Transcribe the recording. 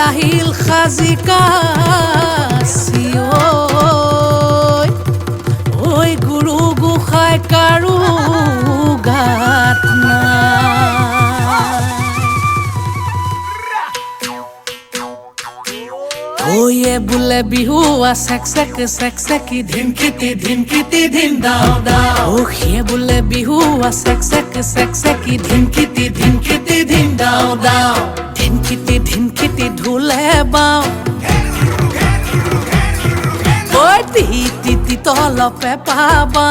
আহিল সাজি কাচি ঐ, ঐ গুৰু গোসাঁই কাৰো গাত নাই। ঐয়ে বোলে বিহুৱা চেক চেক চেক চেকি ধিনকিতি ধিনকিতি ধিন দাও দাও। ঐ সিয়ে বোলে বিহুৱা চেক চেক চেক চেকি ধিনকিতি ধিনকিতি ধিন দাও দাও। ধিনকিতি ধিনকিতি ঢোলে বাও, ঐ তিতি তলপে পাবা।